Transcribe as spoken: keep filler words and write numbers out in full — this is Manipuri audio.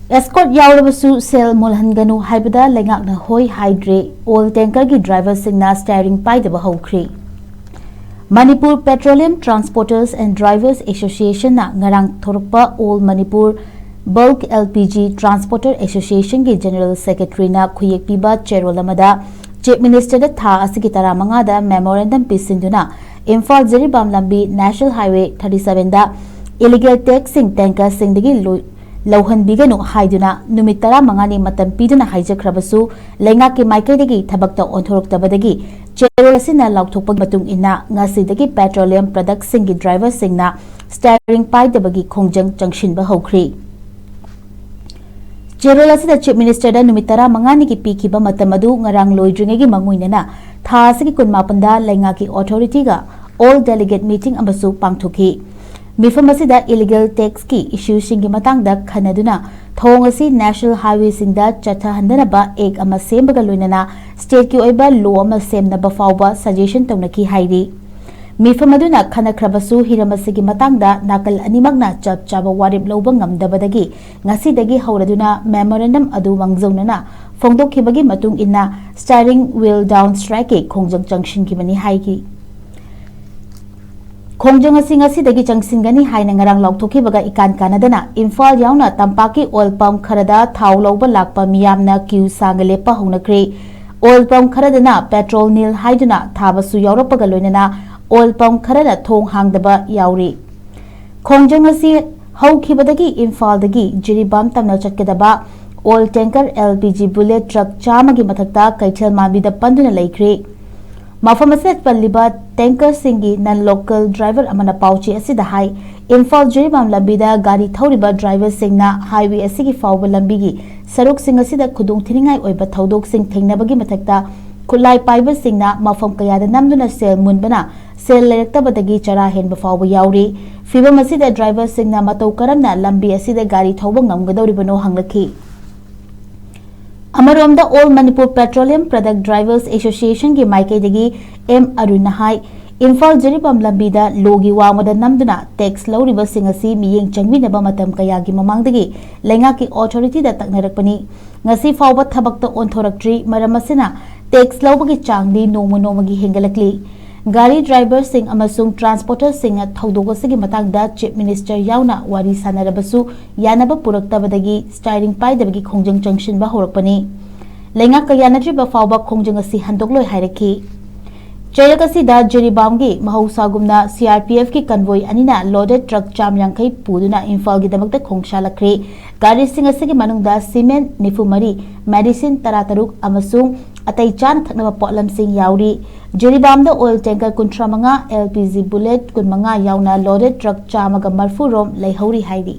Escort ꯌꯥꯎꯔꯕꯁꯨ ꯁꯦꯜ ꯃꯨꯜꯍꯟꯒꯅꯨ ꯍꯥꯏꯕꯗ ꯂꯩꯉꯥꯛꯅ ꯍꯣꯏ ꯍꯥꯏꯗ꯭ꯔꯦ꯫ ꯑꯣꯏꯜ ꯇꯦꯡꯀꯔꯒꯤ ꯗ꯭ꯔꯥꯏꯚꯔꯁꯤꯡꯅ ꯁ꯭ꯇꯤꯌꯔꯤꯡ ꯄꯥꯏꯗꯕ ꯍꯧꯈ꯭ꯔꯦ꯫ Manipur petroleum transporters and drivers ꯑꯦꯁꯣꯁꯤꯌꯦꯁꯟꯅ ꯉꯔꯥꯡ ꯊꯣꯔꯛꯄ all Manipur bulk L P G transporter ꯑꯦꯁꯣꯁꯤꯌꯦꯁꯟꯒꯤ ꯖꯦꯅꯔꯦꯜ ꯁꯦꯀ꯭ꯔꯦꯇꯔꯤꯅ ꯈꯨꯌꯦꯛ ꯄꯤꯕ ꯆꯦꯔꯣꯜ ꯑꯃꯗ ꯆꯤꯐ ꯃꯤꯅꯤꯁꯇꯔꯗ ꯊꯥ ꯑꯁꯤꯒꯤ ꯇꯔꯥꯃꯉꯥꯗ ꯃꯦꯃꯣꯔꯦꯟꯗꯝ ꯄꯤꯁꯤꯟꯗꯨꯅ ꯏꯝꯐꯥꯜ ꯖꯤꯔꯤꯕꯥꯝ ꯂꯝꯕꯤ ꯅꯦꯁꯅꯦꯜ ꯍꯥꯏꯋꯦ ꯊꯥꯔꯇꯤ ꯁꯚꯦꯟꯗ ꯏꯂꯤꯒꯦꯜ ꯇꯦꯛꯁꯁꯤꯡ ꯇꯦꯡꯀꯔꯁꯤꯡꯗꯒꯤ ꯂꯣꯏ-, ꯂꯧꯍꯟꯕꯤꯒꯅꯨ ꯍꯥꯏꯗꯨꯅ ꯅꯨꯃꯤꯠ ꯇꯔꯥꯃꯉꯥꯅꯤ ꯃꯇꯝ ꯄꯤꯗꯨꯅ ꯍꯥꯏꯖꯈ꯭ꯔꯕꯁꯨ ꯂꯩꯉꯥꯛꯀꯤ ꯃꯥꯏꯀꯩꯗꯒꯤ ꯊꯕꯛꯇ ꯑꯣꯟꯊꯣꯔꯛꯇꯕꯗꯒꯤ ꯆꯦꯔꯣꯜ ꯑꯁꯤꯅ ꯂꯥꯎꯊꯣꯛꯄꯒꯤ ꯃꯇꯨꯡ ꯏꯟꯅ ꯉꯁꯤꯗꯒꯤ ꯄꯦꯇ꯭ꯔꯣꯂꯤꯌꯝ ꯄ꯭ꯔꯗꯛꯁꯤꯡꯒꯤ ꯗ꯭ꯔꯥꯏꯚꯔꯁꯤꯡꯅ ꯁ꯭ꯇꯤꯌꯔꯤꯡ ꯄꯥꯏꯗꯕꯒꯤ ꯈꯣꯡꯖꯪ ꯆꯪꯁꯤꯟꯕ ꯍꯧꯈ꯭ꯔꯦ꯫ ꯆꯦꯔꯣꯜ ꯑꯁꯤꯗ ꯆꯤꯐ ꯃꯤꯅꯤꯁꯇꯔꯗ ꯅꯨꯃꯤꯠ ꯇꯔꯥꯃꯉꯥꯅꯤꯒꯤ ꯄꯤꯈꯤꯕ ꯃꯇꯝ ꯑꯗꯨ ꯉꯔꯥꯡ ꯂꯣꯏꯗ꯭ꯔꯤꯉꯩꯒꯤ ꯃꯥꯡꯑꯣꯏꯅꯅ ꯊꯥ ꯑꯁꯤꯒꯤ ꯀꯨꯟꯃꯥꯄꯟꯗ ꯂꯩꯉꯥꯛꯀꯤ ꯑꯣꯊꯣꯔꯤꯇꯤꯒ ꯑꯣꯜ ꯗꯦꯂꯤꯒꯦꯠ ꯃꯤꯇꯤꯡ ꯑꯃꯁꯨ ꯄꯥꯡꯊꯣꯛꯈꯤ꯫ ꯃꯤꯐꯝ ꯑꯁꯤꯗ ꯏꯂꯤꯒꯦꯜ ꯇꯦꯛꯁꯀꯤ ꯏꯁꯨꯁꯤꯡꯒꯤ ꯃꯇꯥꯡꯗ ꯈꯟꯅꯗꯨꯅ ꯊꯣꯡ ꯑꯁꯤ ꯅꯦꯁꯅꯦꯜ ꯍꯥꯏꯋꯦꯁꯤꯡꯗ ꯆꯠꯊꯍꯟꯗꯅꯕ ꯑꯦꯛ ꯑꯃ ꯁꯦꯝꯕꯒ ꯂꯣꯏꯅꯅ ꯁ꯭ꯇꯦꯠꯀꯤ ꯑꯣꯏꯕ ꯂꯣ ꯑꯃ ꯁꯦꯝꯅꯕ ꯐꯥꯎꯕ ꯁꯖꯦꯁꯟ ꯇꯧꯅꯈꯤ ꯍꯥꯏꯔꯤ꯫ ꯃꯤꯐꯝ ꯑꯗꯨꯅ ꯈꯟꯅꯈ꯭ꯔꯕꯁꯨ ꯍꯤꯔꯝ ꯑꯁꯤꯒꯤ ꯃꯇꯥꯡꯗ ꯅꯥꯀꯜ ꯑꯅꯤꯃꯛꯅ ꯆꯞ ꯆꯥꯕ ꯋꯥꯔꯦꯞ ꯂꯧꯕ ꯉꯝꯗꯕꯗꯒꯤ ꯉꯁꯤꯗꯒꯤ ꯍꯧꯔꯗꯨꯅ ꯃꯦꯃꯣꯔꯦꯟꯗꯝ ꯑꯗꯨ ꯃꯥꯡꯖꯧꯅꯅ ꯐꯣꯡꯗꯣꯛꯈꯤꯕꯒꯤ ꯃꯇꯨꯡ ꯏꯟꯅ ꯁ꯭ꯇꯤꯌꯔꯤꯡ ꯋꯤꯜ ꯗꯥꯎꯟ ꯁ꯭ꯇ꯭ꯔꯥꯏꯛꯀꯤ ꯈꯣꯡꯖꯪ ꯆꯪꯁꯤꯟꯈꯤꯕꯅꯤ ꯍꯥꯏꯈꯤ꯫ ꯈꯣꯡꯖꯪ ꯑꯁꯤ ꯉꯁꯤꯗꯒꯤ ꯆꯪꯁꯤꯟꯒꯅꯤ ꯍꯥꯏꯅ ꯉꯔꯥꯡ ꯂꯥꯎꯊꯣꯛꯈꯤꯕꯒ ꯏꯀꯥꯟ ꯀꯥꯟꯅꯗꯅ ꯏꯝꯐꯥꯜ ꯌꯥꯎꯅ ꯇꯝꯄꯥꯛꯀꯤ ꯑꯣꯏꯜ ꯄꯝ ꯈꯔꯗ ꯊꯥꯎ ꯂꯧꯕ ꯂꯥꯛꯄ ꯃꯤꯌꯥꯝꯅ ꯀ꯭ꯌꯨ ꯁꯥꯡꯅ ꯂꯦꯞꯄ ꯍꯧꯅꯈ꯭ꯔꯦ꯫ ꯑꯣꯏꯜ ꯄꯝ ꯈꯔꯗꯅ ꯄꯦꯇ꯭ꯔꯣꯜ ꯅꯤꯜ ꯍꯥꯏꯗꯨꯅ ꯊꯥꯕꯁꯨ ꯌꯥꯎꯔꯛꯄꯒ ꯂꯣꯏꯅꯅ ꯑꯣꯏꯜ ꯄꯝ ꯈꯔꯅ ꯊꯣꯡ ꯍꯥꯡꯗꯕ ꯌꯥꯎꯔꯤ꯫ ꯈꯣꯡꯖꯪ ꯑꯁꯤ ꯍꯧꯈꯤꯕꯗꯒꯤ ꯏꯝꯐꯥꯜꯗꯒꯤ ꯖꯤꯔꯤꯕꯥꯝ ꯇꯝꯅ ꯆꯠꯀꯗꯕ oil tanker L P G bullet truck ꯆꯥꯝꯃꯒꯤ ꯃꯊꯛꯇ ꯀꯩꯊꯦꯜ ꯃꯥꯟꯕꯤꯗ ꯄꯟꯗꯨꯅ ꯂꯩꯈ꯭ꯔꯦ꯫ ꯃꯐꯝ ꯑꯁꯤꯗ ꯄꯜꯂꯤꯕ ꯇꯦꯡꯀꯔꯁꯤꯡꯒꯤ ꯅꯟ ꯂꯣꯀꯦꯜ ꯗ꯭ꯔꯥꯏꯚꯔ ꯑꯃꯅ ꯄꯥꯎꯆꯦ ꯑꯁꯤꯗ ꯍꯥꯏ, ꯏꯝꯐꯥꯜ ꯖꯤꯔꯤꯕꯥꯝ ꯂꯝꯕꯤꯗ ꯒꯥꯔꯤ ꯊꯧꯔꯤꯕ ꯗ꯭ꯔꯥꯏꯚꯔꯁꯤꯡꯅ ꯍꯥꯏꯋꯦ ꯑꯁꯤꯒꯤ ꯐꯥꯎꯕ ꯂꯝꯕꯤꯒꯤ ꯁꯔꯨꯛꯁꯤꯡ ꯑꯁꯤꯗ ꯈꯨꯗꯣꯡꯊꯤꯅꯤꯡꯉꯥꯏ ꯑꯣꯏꯕ ꯊꯧꯗꯣꯛꯁꯤꯡ ꯊꯦꯡꯅꯕꯒꯤ ꯃꯊꯛꯇ ꯈꯨꯠꯂꯥꯏ ꯄꯥꯏꯕꯁꯤꯡꯅ ꯃꯐꯝ ꯀꯌꯥꯗ ꯅꯝꯗꯨꯅ ꯁꯦꯜ ꯃꯨꯟꯕꯅ ꯁꯦꯜ ꯂꯩꯔꯛꯇꯕꯗꯒꯤ ꯆꯔꯥ ꯍꯦꯟꯕ ꯐꯥꯎꯕ ꯌꯥꯎꯔꯤ꯫ ꯐꯤꯚꯝ ꯑꯁꯤꯗ ꯗ꯭ꯔꯥꯏꯚꯔꯁꯤꯡꯅ ꯃꯇꯧ ꯀꯔꯝꯅ ꯂꯝꯕꯤ ꯑꯁꯤꯗ ꯒꯥꯔꯤ ꯊꯧꯕ ꯉꯝꯒꯗꯧꯔꯤꯕꯅꯣ ꯍꯪꯂꯛꯈꯤ꯫ ꯑꯃꯔꯣꯝꯗ, all Manipur petroleum product drivers ꯑꯦꯁꯣꯁꯤꯌꯦꯁꯟꯒꯤ ꯃꯥꯏꯀꯩꯗꯒꯤ ꯑꯦꯝ ꯑꯔꯨꯟꯅ ꯍꯥꯏ, ꯏꯝꯐꯥꯜ ꯖꯤꯔꯤꯕꯥꯝ ꯂꯝꯕꯤꯗ ꯂꯣꯒꯤ ꯋꯥꯡꯃꯗ ꯅꯝꯗꯨꯅ ꯇꯦꯛꯁ ꯂꯧꯔꯤꯕꯁꯤꯡ ꯑꯁꯤ ꯃꯤꯠꯌꯦꯡ ꯆꯪꯕꯤꯅꯕ ꯃꯇꯝ ꯀꯌꯥꯒꯤ ꯃꯃꯥꯡꯗꯒꯤ ꯂꯩꯉꯥꯛꯀꯤ ꯑꯣꯊꯣꯔꯤꯇꯤꯗ ꯇꯛꯅꯔꯛꯄꯅꯤ꯫ ꯉꯁꯤ ꯐꯥꯎꯕ ꯊꯕꯛꯇ ꯑꯣꯟꯊꯣꯔꯛꯇ꯭ꯔꯤ꯫ ꯃꯔꯝ ꯑꯁꯤꯅ ꯇꯦꯛꯁ ꯂꯧꯕꯒꯤ ꯆꯥꯡꯗꯤ ꯅꯣꯡꯃ ꯅꯣꯡꯃꯒꯤ ꯍꯦꯟꯒꯠꯂꯛꯂꯤ꯫ ꯒꯥꯔꯤ ꯗ꯭ꯔꯥꯏꯚꯔꯁꯤꯡ ꯑꯃꯁꯨꯡ ꯇ꯭ꯔꯥꯟꯁꯄꯣꯔꯇꯔꯁꯤꯡꯅ ꯊꯧꯗꯣꯛ ꯑꯁꯤꯒꯤ ꯃꯇꯥꯡꯗ ꯆꯤꯐ ꯃꯤꯅꯤꯁꯇꯔ ꯌꯥꯎꯅ ꯋꯥꯔꯤ ꯁꯥꯟꯅꯔꯕꯁꯨ ꯌꯥꯅꯕ ꯄꯨꯔꯛꯇꯕꯗꯒꯤ ꯁ꯭ꯇꯥꯏꯔꯤꯡ ꯄꯥꯏꯗꯕꯒꯤ ꯈꯣꯡꯖꯪ ꯆꯪꯁꯤꯟꯕ ꯍꯧꯔꯛꯄꯅꯤ꯫ ꯂꯩꯉꯥꯛꯀ ꯌꯥꯅꯗ꯭ꯔꯤꯕ ꯐꯥꯎꯕ ꯈꯣꯡꯖꯪ ꯑꯁꯤ ꯍꯟꯗꯣꯛꯂꯣꯏ ꯍꯥꯏꯔꯛꯈꯤ꯫ ꯆꯩꯔꯛ ꯑꯁꯤꯗ ꯖꯤꯔꯤꯕꯥꯝꯒꯤ ꯃꯍꯧꯁꯥꯒꯨꯝꯅ ꯁꯤ ꯑꯥꯔ ꯄꯤ ꯑꯦꯐꯀꯤ ꯀꯟꯚꯣꯏ ꯑꯅꯤꯅ ꯂꯣꯗꯦꯗ ꯇ꯭ꯔꯛ ꯆꯥꯝ ꯌꯥꯡꯈꯩ ꯄꯨꯗꯨꯅ ꯏꯝꯐꯥꯜꯒꯤꯗꯃꯛꯇ ꯈꯣꯡꯁꯥꯜꯂꯛꯈ꯭ꯔꯦ꯫ ꯒꯥꯔꯤꯁꯤꯡ ꯑꯁꯤꯒꯤ ꯃꯅꯨꯡꯗ ꯁꯤꯃꯦꯟ ꯅꯤꯐꯨ ꯃꯔꯤ, ꯃꯦꯗꯤꯁꯤꯟ ꯇꯔꯥ ꯇꯔꯨꯛ ꯑꯃꯁꯨꯡ ꯑꯇꯩ ꯆꯥꯅ ꯊꯛꯅꯕ ꯄꯣꯠꯂꯝꯁꯤꯡ ꯌꯥꯎꯔꯤ꯫ ꯖꯤꯔꯤꯕꯥꯝꯗ ꯑꯣꯏꯜ ꯇꯦꯡꯀꯔ ꯀꯨꯟꯊ꯭ꯔꯥ ꯃꯉꯥ, ꯑꯦꯜ ꯄꯤ ꯖꯤ ꯕꯨꯂꯦꯠ ꯀꯨꯟ ꯃꯉꯥ ꯌꯥꯎꯅ ꯂꯣꯗꯦꯗ ꯇ꯭ꯔꯛ ꯆꯥꯝꯃꯒ ꯃꯔꯤꯐꯨ ꯔꯣꯝ ꯂꯩꯍꯧꯔꯤ ꯍꯥꯏꯔꯤ꯫